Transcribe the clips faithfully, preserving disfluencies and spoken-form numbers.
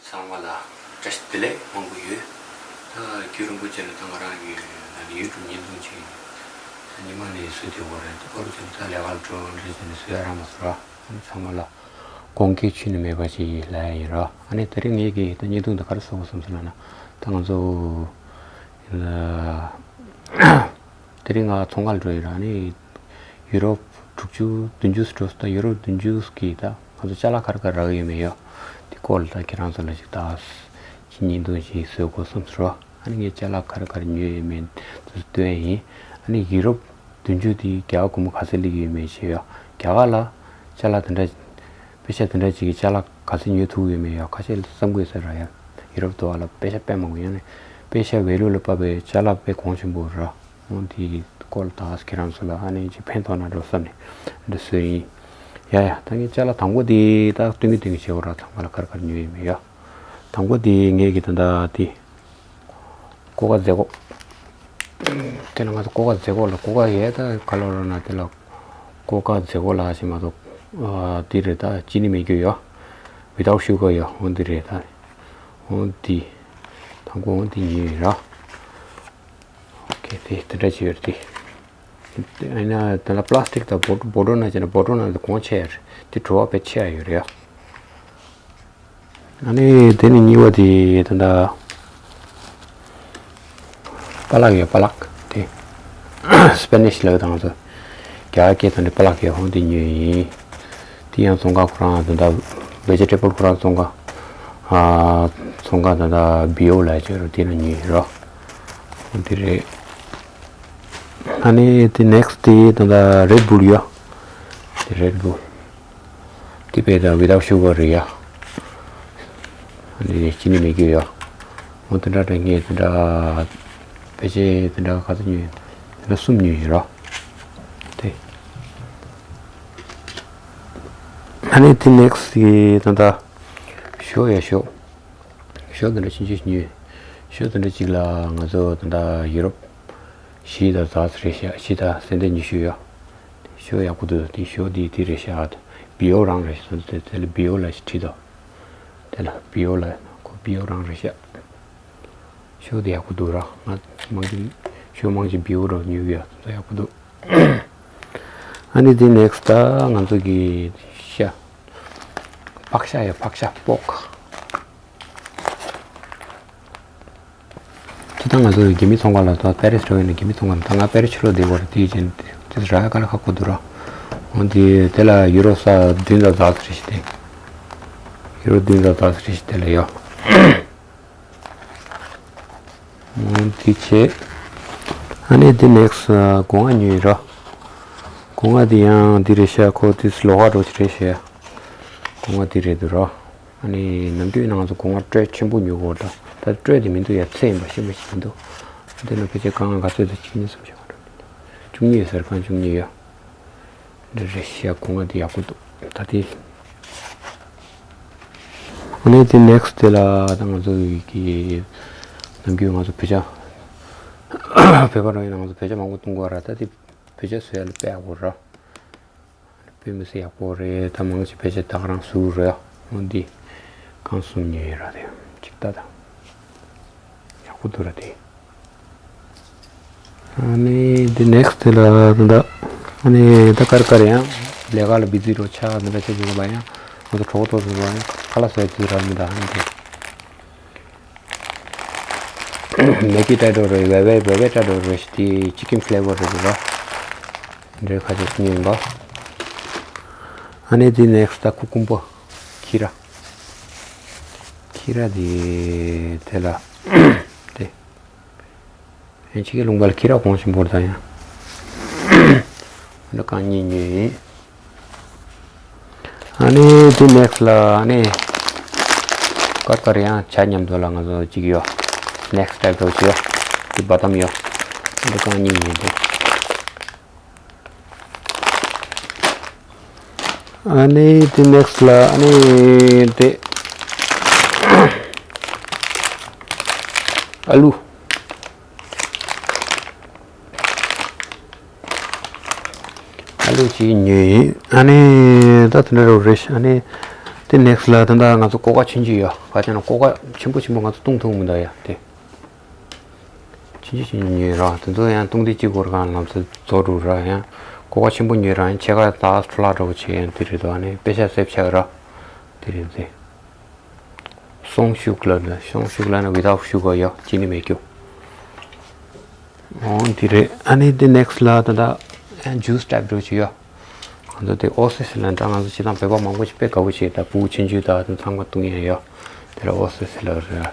ཚང་མ་ལ་བཀྲ་ཤིས་བདེ་ལེགས་མང་པོ་ཡོད། ད་རྒྱུན་རིང་པོ་ཅིག་ལ་ད་ང་རང་གི་ད་ནི་ཡུལ་དུ་བརྙན་ཐུང་ཅིག་ད་ཉི་མ་ནས་བཟོས་བསྡད་ཡོད་རེད། ད་ཁོ་རང་ཚོ་ད་ལས་ཀ་ལ་འགྲོ་འདྲ་བྱས་ནས་བཟོས་ཡ་རག་མ་སོང་ར། ཨ་ནི་ཚང་མ་ལ་དགོངས་འགལ་ཁྱོན་ནས་མེད་པ་ཅིག་ལབ་ཡ་ཡིན་ར། ཨ་ནི་དེ་རིང་ངེད་ཀྱིས་ད་བརྙན་ཐུང་འདི་ག་རེ་བཟོ་དགོས་བསམ་སོང་ལབ་ན། ད་ང་ཚོ་དེ་རིང་ང་ཚོང་ཁང་ལ་འགྲོ་ཡིན་ར། ཨ་ནི་ཡུ་རོབ་དྲུག་ཅུ་བདུན་ཅུ་འགྲོ་སོང་། ད་ཡུ་རོབ་བདུན་ཅུ་གི་ད་ང་ཚོ་ཅ་ལག་ག་རེ་ག་རེ་རག་གི་ཡོད་མེད་ཡོད། དེ་སྐོར་ལ་ད་ཁྱེད་རང་ཚོ་ལ་ཅིག་ད་ཅིག་བརྙན་ཐུང་ཞིག་བཟོ་དགོས་བསམ་སོང་ར། ཨ་ནི་ངས་ཅ་ལག་ག་རེ་ག་རེ་ཉོས་ཡོད་མེད་དེ་ཚོ་སྟོན་ཡིན། ཨ་ནི་ཡུ་རོབ་བདུན་ཅུ་དེ་རྒྱ་གར་སྒོར་མོ་ག་ཚོད་སླེབས་ཀྱི་ཡོད་མེད་བྱས་ཡོད། རྒྱ་གར་ལ་ཅ་ལག་དེ་འདྲ་པེ་ཤ་དེ་འདྲ་ཅིག་གི་ཅ་ལག་ག་ཚོད་ཉོ་ཐུབ་ཀྱི་ཡོད་མེད་ཡོད། ཁ་ཤས་ལ་བསམ་དགོས་ས་ར་ཡ། ཡུ་རོབ་དུ་བ་ལ་པེ་ཤ་དཔེ་མང་པོ་ཡོད་ནས། པེ་ཤ་ཝེ་ལུ་ལ་དཔག་པའི་ཅ་ལག་དཔེ་གོང་ཆེན་པོ་ར། འོ་དེ་སྐོར་ལ་ད་ཁྱེད་རང་ཚོ་ལ་ཨ་ནི་ཅིག་ཕན་ཐོགས་ན་འགྲོ་བསམ་ནས་འདི་བཟོས་ཡིན། ཡ་ཡ། ད་ངས་ཅ་ལག་དང་པོ་དེ་ད་སྟོན་གི་སྟོན་གི་བྱེད་འོ་ར། ཚང་མ་ལ་ག་རེ་ག་རེ་ཉོས་ཡོད་མེད་ཡོད། དང་པོ་དེ་ངས་ཀྱི་ད་ད་དེ། ཀོ་ཀ་ཛེ་ཀོ། དེ་ལ་ང་ཚོ་ཀོ་ཀ་ཛེ་ཀོ་ལ་ཀོ་ཀ་ཡས་ད་ག་ལ་རོ་ན་དེ་ལ་ཀོ་ཀ་ཛེ་ཀོ་ལ་ཞེས་མ་གཏོགས། ཨ་དེ་རེད། ད་ཅི་ནི་མེད་རྒྱུ་ཡོད། ཝི་དའུ་ཤུ་གར་ཡོད། འོ་འདི་རེད། ད་འོ་འདི་དང་པོ་འོ་འདི་ཉོས་ཡིན་ར། ཨོ་ཁེ། དེ་དེ་འདྲ་ཅིག་ཡོད་རེད་དེ། ཨ་ནི་དེ་ལ་པ་ལ་སི་ཊིག་དང་བོ་བོ་ཊོ་ནང་བྱས་ན་བོ་ཊོ་ནང་དེ་གོང་ཆེ་ཡ་རེད། དེ་བྲོ་བ་དཔེ་ཆེ་ཡ་ཡོད་རེད་ཡ། ཨ་ནི་དེ་ནི་གཉིས་པ་དེ་ད་ལྟ་པ་ལག་ཡོད། པ་ལག་དེ་སྤེ་ནིཤ་ལབ་དང་ཚོ་རྒྱ་སྐད་དང་ནི་པ་ལག་ཡོད། ཧོང་དེ་ཉོས་ཡིན། དེ་ཡང་ཙོང་ཁ་ཁོ་རང་ད་ལྟ་བེ་ཇི་ཊེ་བལ་ཁོ་རང་ཙོང་ཁ་ཨ་ཙོང་ཁ་ད་ལྟ་བི་ཨོ་ལ་བྱོས་རོ། དེ་ན་ཉོས་ཡིན་རོ། དེ་རེད། ཨ་ནི་དེ་ནེག་སི་དེ་ད་ལྟ་རེད་བུལ་ཡོད། དེ་རེད་བུལ། དེ་དཔེ་ད་ཝི་དའུ་ཤུ་གར་རེད་ཡ། ཨ་ནི་ཅི་ནི་མེད་རྒྱུ་ཡ། འོ་དེ་འདྲ་དྲན་ངས་དེ་འདྲ་ཕལ་ཆེར་དེ་འདྲ་ག་ཚོད་ཉོས། དེ་འདྲ་གསུམ་ཉོས་ཡིན་རོ། དེ། ཨ་ནི་དེ་ནེག་སི་དེ་ད་ལྟ་ཞོ་ཡ་ཞོ། ཞོ་དེ་འདྲ་ཆུང་ཆུང་ཞིག་ཉོས། ཞོ་དེ་འདྲ་གཅིག་ལ་ང་ཚོ་ད་ལྟ་ཡུ་རོབ་བཞི་དང་ཙམ་རེད་ཤག་བཞི་དང་སེན་ཏེ་ཉི་ཤུ་ཡོད། ཞོ་ཡག་པོ་འདུག་དེ་ཞོ་དེ་དེ་རེད་ཤག་བི་ཨོ་རང་རེད་ཤག་དེ་དེ་ལ་བི་ཨོ་ལ་ཞིག་བྲིས་འདུག་དེ་ལ་བི་ཨོ་ལ་ཁོ་བི་ཨོ་རང་རེད་ཤག་ཞོ་དེ་ཡག་པོ་འདུག་ར། ང་མང་གི་ཞོ་མང་ཅིག་བི་ཨོ་ར་ཉོས་ཡོད། དེ་ཡག་པོ་འདུག་ཨ་ནི་དེ་ནེག་སི་ད་ང་ཚོ་གི་ཤ། ཕག་ཤ་ཡོད། ཕག་ཤ་པོག་སྤྱིར་བཏང་ང་ཚོ་རྒྱ་མི་ཚོང་ཁང་ལ་ད་པེ་རིས་འགྲོ་ཡིན་ན་རྒྱ་མི་ཚོང་ཁང་ལ་ད་ང་པེ་རིས་ཕྱི་ལོགས་བསྡད་ཡོད་རེད། དེ་ཡི་ཕྱིར་ ར་ཡ་ཀ་ལ་ཁ་ཁོ་འདུག་ར། འོ་འདི་དེ་ལ་ཡུ་རོ་ས་བདུན་དང་ཙམ་རེ་ཞིག་དེ། ཡུ་རོ་བདུན་དང་ཙམ་རེ་ཞིག་དེ་ལ་ཡོད། འོ་འདི་བྱས། ཨ་ནི་འདི་ནེག་སི་སྒོ་ང་ཉོས་ར། སྒོ་ང་འདི་ཡང་འདི་རེད་ཤག་ཁོ་དེ་ལོགས་ཀ་འདྲ་ཅིག་རེད་ཤག་སྒོ་ང་འདི་རེད་འདུག་ར། ཨ་ནི་ནམ་རྒྱུན་ང་ཚོ་སྒོ་ང་སྤྲོད་ཆེན་པོ་ཉོ་གི་ཡོད་ར། ད་སྤྲོད་དེ་མི་འདུག་ཡ། ཚད་ཡིན་པ་ཤེས་པ་ཞིག་མི་འདུག་འདི་ནང་ཕལ་ཆེར་གང་ག་ཚོད་དུ་གཅིག་གཉིས་གསུམ་བཞི་ལྔ་དྲུག་བཅུ་གཉིས་ཡོད་ཟེར། གང་བཅུ་གཉིས་ཡོད། འདི་རེད་ཤག་སྒོ་ང་འདི་ཡག་པོ་འདུག་ད་དེ། ཨ་ནི་དེ་ནེག་སི་དེ་ལ་ད་ང་ཚོ་གི་ནམ་རྒྱུན་ང་ཚོ་བོད་ཇ་བོད་པ་རང་ཡིན་ན་ང་ཚོ་བོད་ཇ་མང་པོ་བཏུང་གི་ཡོད་ར། ད་དེ་བོད་ཇ་བཟོ་ཡ་ལ་དཔེ་ཡག་པོ་ར། དཔེ་མི་སྲིད་ཡག་པོ་རེད། ད་མང་ཆེ་བོད་ཇ་ད་ག་རང་བཟོ་གི་ར། འོ་འདི་ཁང་གསུམ་ཉོས་ཡོད་ར། དེ་གཅིག་ལྟ་ད། ཡག་པོ་འདུག་ར་དེ། ཨ་ནི་འདི་ནེག་སི་དེ་ལ་ད་ལྟ་ཨ་ནི་ད་ཀར་ཀར་ཡང་ལས་ཀ་ལ་བི་ཛི་རོ་ཆགས་མི་འདྲ་བྱེད་དགོས་པ་ཡང་ང་ཚོ་གྲོགས་ཏོག་ཚོ་ལ་ཡང་ཁ་ལག་བཟོ་ཡ་བཟོས་ར་མི་འདྲ། ཨ་ནི་དེ་མེ་གི་སྤྲད་འགྲོ་རེད། ཝེ་ཝེ་ཝེ་ཝེ་སྤྲད་འགྲོ་རེད། དེ་ཅི་ཀིན་ཕི་ལེ་ཝར་རེད་འདུག་ར། འདྲེ་ཁ་ཅིག་ཉོས་ཡིན་པ། ཨ་ནི་དེ་ནེག་སི་ད་ཁུ་ཀུམ་པོ་ཁི་ར། ཁི་ར་དེ་དེ་ལ་དེ། ཡང་ཕྱི་རྒྱལ་ལུང་པ་ལ་ཁི་ར་གོང་ཆེན་པོ་རེད་ད་ཡང་། འདི་རྐང་གཉིས་ཉོས་ཡིན། ཨ་ནི་དེ་ནེག་སི་ལ་ཨ་ནི་ཀར་ཀར་ཡང་ཇ་མཉམ་དུ་ལ་ང་ཚོ་གཅིག་ཡོད། སི་ནེག་སི་ཊའིབ་འདྲ་བོ་ཅིག་ཡོད། དེ་བ་དམ་ཡོད། འདི་རྐང་གཉིས་ཉོས་འདུག་ཨ་ནི་དེ་ནེག་སི་ལ་ཨ་ནི་དེ་ཨ་ལུ། ཨ་ལུ་གཅིག་ཉོས་ཡིན། ཨ་ནི་ད་དེ་འདྲ་རེད། ཨ་ནི་དེ་ནེག་སི་ལ་ད་ལྟ་ང་ཚོ་ཀོ་ཀ་ཆུང་ཆུང་ཡོད། ག་ཅི་ན་ཀོ་ཀ་ཆེན་པོ་ཆེན་པོ་ང་ཚོ་བཏུང་ཐུབ་མི་འདུག་ཡ་དེ། ཆུང་ཆུང་ཆུང་ཆུང་ཉོས་ར། དེ་ཚོ་ཡང་བཏུང་དུས་གཅིག་པོ་རང་ལམ་སང་རྫོགས་འགྲོ་ར། ཡང་ཀོ་ཀ་ཆེན་པོ་ཉོས་ར། ཡང་ཕྱེད་ཀ་ད་འཕྲོ་བརླག་འདྲ་བོ་བྱས། ཡང་དེ་རེད་དོ། ཨ་ནི་པེ་ཤ་སེབ་བྱས་ར། དེ་རེད་དེ། སོང་ཤུགས་ལབ་ན། སོང་ཤུགས་ལབ་ན་ཝི་དའུཊ་ཤུ་གར་ཡོད། ཅི་ནི་མེད་རྒྱུ། འོ་འདི་རེད། ཨ་ནི་འདི་ནེག་སི་ལ་ད་ལྟ་ཇུས་ཊའིབ་འདྲ་བོ་ཅིག་ཡོད། ང་ཚོ་དེ་ཨོ་སི་སི་ལ་འདྲ། ང་ཚོ་སྤྱིར་བཏང་བོད་པ་མང་པོ་ཞིག་དཔེ་དགའ་པོ་བྱེད། ད་ཕྲུ་གུ་ཆུང་ཆུང་དང་དེ་ཚང་མ་བཏུང་ཡ་ཡོད། དེ་ལ་ཨོ་སི་སི་ལ་རེད།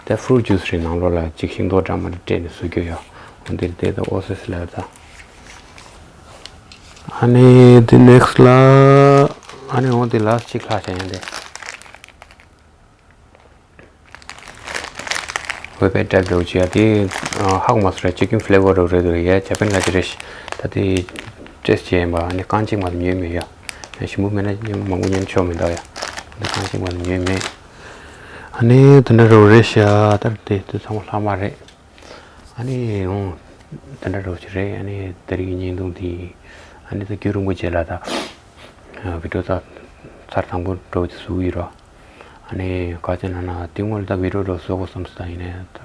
དེ་ཕུ་རུཊ་ཇུས་རེད། ནང་ལོགས་ལ་ཅིག་ཤིང་ཏོག་འདྲ་མི་འདྲ་སྤྲད་ནས་བཟོ་རྒྱུ་ཡོད། འོ་འདི་རེད། དེ་ད་ཨོ་སི་སི་ལ་རེད་ད། ཨ་ནི་འདི་ནེག་སི་ལ། ཨ་ནི་འོ་འདི་ལ་ཅིག་ལྷག་བྱས་ཡང་དེ། ཝེ་པེ་ཊའིབ་འདྲ་བོ་ཅིག་ཡ་དེ། ཨ་ཧ་གོ་མ་སོང་ར། ཅི་ཀིན་ཕི་ལེ་ཝར་འདྲ་བོ་རེད་འདུག་ར། ཡ་ཇ་པན་ག་ཅི་རེད། ད་དེ་ཊེ་སི་ཊི་བྱས་ཡིན་པ། ཨ་ནི་རྐང་གཅིག་མ་གཏོགས་ཉོས་མེད་ཡ། ཡང་ཞིམ་པོ་མེད་ན་མཉམ་མང་པོ་ཉོས་ཆོག་མི་འདུག་ཡ། ད་རྐང་གཅིག་མ་གཏོགས་ཉོས་མེད། ཨ་ནི་དེ་འདྲ་འདྲ་བོ་རེད་ཤག་ད་དེ་དེ་ཚང་མ་ལྷག་མ་རེད། ཨ་ནི་འོང་། དེ་འདྲ་འདྲ་བོ་ཅིག་རེད། ཨ་ནི་དེ་རིང་གི་བརྙན་ཐུང་དེ་ཨ་ནི་ད་རྒྱུན་རིང་པོ་རྗེས་ལ་ད་ཨ་བི་ཌི་ཡོ་ད་ཚར་དང་པོ་འདྲ་བོ་ཅིག་བཟོ་གི་ཡོད་ར། ཨ་ནི་ག་ཅི་ན་ན་དེ་སྔོན་ལ་ད་བི་ཌི་ཡོ་འདྲ་བོ་བཟོ་དགོས་བསམ་སོང་། ད་ཡིན་ནའི་ད་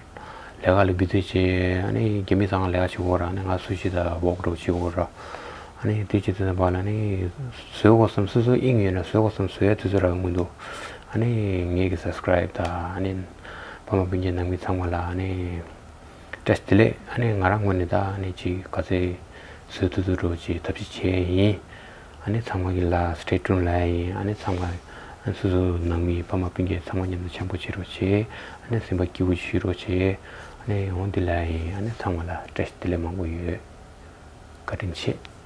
ལས་ཀ་ལ་བི་ཛི་བྱས། ཨ་ནི་རྒྱ་མི་ཚང་ལས་ཀ་བྱེད་དགོས་ར། ཨ་ནི་ང་སུ་ཞིག་ད་ཝོག་འདྲ་བོ་བྱེད་དགོས་ར། ཨ་ནི་དེ་ཅི་ཚོད་བར་ལ་ནི་བཟོ་དགོས་བསམ། སོ་སོ་དབྱིངས་ཡོད་ན་བཟོ་དགོས་བསམ། བཟོ་ཡ་དུས་ཚོད་རག་གི་མི་འདུག་ཨ་ནི་ངེད་ཀྱི་སབ་སི་ཀ་རའིབ་དང་། ཨ་ནི་ཕ་མ་སྤུན་མཆེད་ནང་མི་ཚང་མ་ལ་ཨ་ནི་བཀྲ་ཤིས་བདེ་ལེགས། ཨ་ནི་ང་རང་ངོས་ནས་ད་ཨ་ནི་ཅིག་ག་ཚོད་བཟོ་ཐུབ་ཐུབ་འདྲ་བོ་ཅིག་ཐབས་ཤེས་བྱས་ཡིན། ཨ་ནི་ཚང་མ་གི་ལ་སི་ཊེ་ཊུན་ལབ་ཡ་ཡིན། ཨ་ནི་ཚང་མ་སོ་སོ་ནང་མི་ཕ་མ་སྤུན་མཆེད་ཚང་མ་མཉམ་དུ་འཆམ་པོ་བྱེད་རོགས་བྱེད། ཨ་ནི་སེམས་པ་སྐྱིད་པོ་བྱེད་རོགས་བྱེད། ཨ་ནི་འོང་འདི་ལབ་ཡ་ཡིན། ཨ་ནི་ཚང་མ་ལ་བཀྲ་ཤིས་བདེ་ལེགས་མང་པོ་ཡོད། བཀའ་དྲིན་ཆེ།